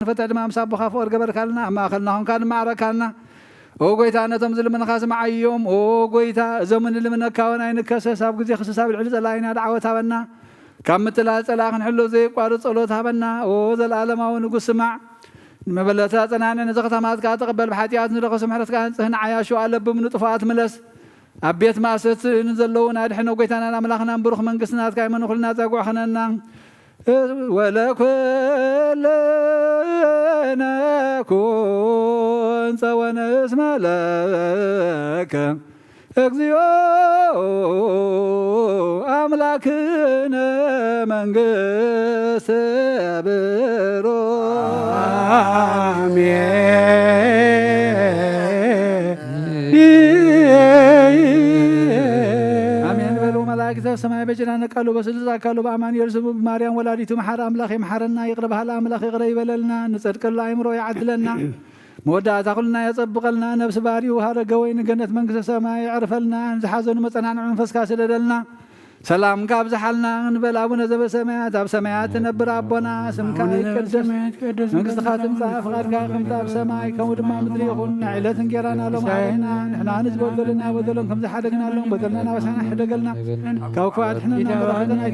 ፍትሕ ድማ ምስ ኣቦኻ ፍቕሪ ገበርካልና፣ ኣብ ማእኸልና ኾንካ ድማ ኣዕረካልና። ኦ ጎይታ፣ ነቶም ዝልምንኻ ስምዓዮም። ኦ ጎይታ፣ እዞም ንልምነካ እውን ኣይንከሰስ፣ ኣብ ግዜ ክስስ ኣብ ልዕሊ ጸላኢና ደዓወት ሃበና። ካብ ምትላል ጸላኢ ክንሕሉ ዘየቋርጽ ጸሎት ሃበና። ኦ ዘለኣለማዊ ንጉስ ስማዕ። ንመበለታ ጸናንዕ፣ ነዚ ከተማ ከኣ ተቐበል፣ ብሓጢኣት ንረኸሱ ምሕረትካ ኣንጽህ፣ ንዓያሹ ኣለብም ንጥፉኣት ምለስ። ኣብ ቤት ማእሰርቲ ንዘለዉ ኣድሕኖ። ጎይታናን ኣምላኽናን ብሩኽ መንግስቲ ናትካ ይመን ኩልና ጸጉዕ ኸነና። ወለኩልነ ኩን ጸወነ እስመ ለከ እግዚኦ ኣምላክነ መንግስት ብሩክ። ኣሜን በሉ። መላእክተ ሰማይ በጀና ነቃሉ በስሉስ ኣካሉ በአማኑኤል ስሙ ብማርያም ወላዲቱ መሓር ኣምላኽ ይምሓረና፣ ይቕረ በሃል ኣምላኽ ይቕረ ይበለልና፣ ንጸድቀሉ ኣእምሮ ይዓድለና፣ መወዳእታ ኩልና የጸብቐልና፣ ነብሲ ባሪኡ ሃረገ ወይኒ ገነት መንግስተ ሰማይ የዕርፈልና፣ ንዝሓዘኑ መጸናንዒ መንፈስካ ስደደልና፣ ሰላምካ ኣብዝሓልና። ንበል ኣቡነ ዘበሰማያት፣ ኣብ ሰማያት ትነብር ኣቦና፣ ስምካ ይቀደስ፣ መንግስትኻ ትምጻእ፣ ፍቓድካ ከምቲ ኣብ ሰማይ ከምኡ ድማ ምድሪ ይኹን። ንዕለት እንጌራና ሎም ሃበና፣ ንሕና ንዝበደሉና በደሎም ከም ዝሓደግናሎም በደልና ናበሳና ሕደገልና፣ ካብ ክፉእ ኣድሕነና፣ መራሕተና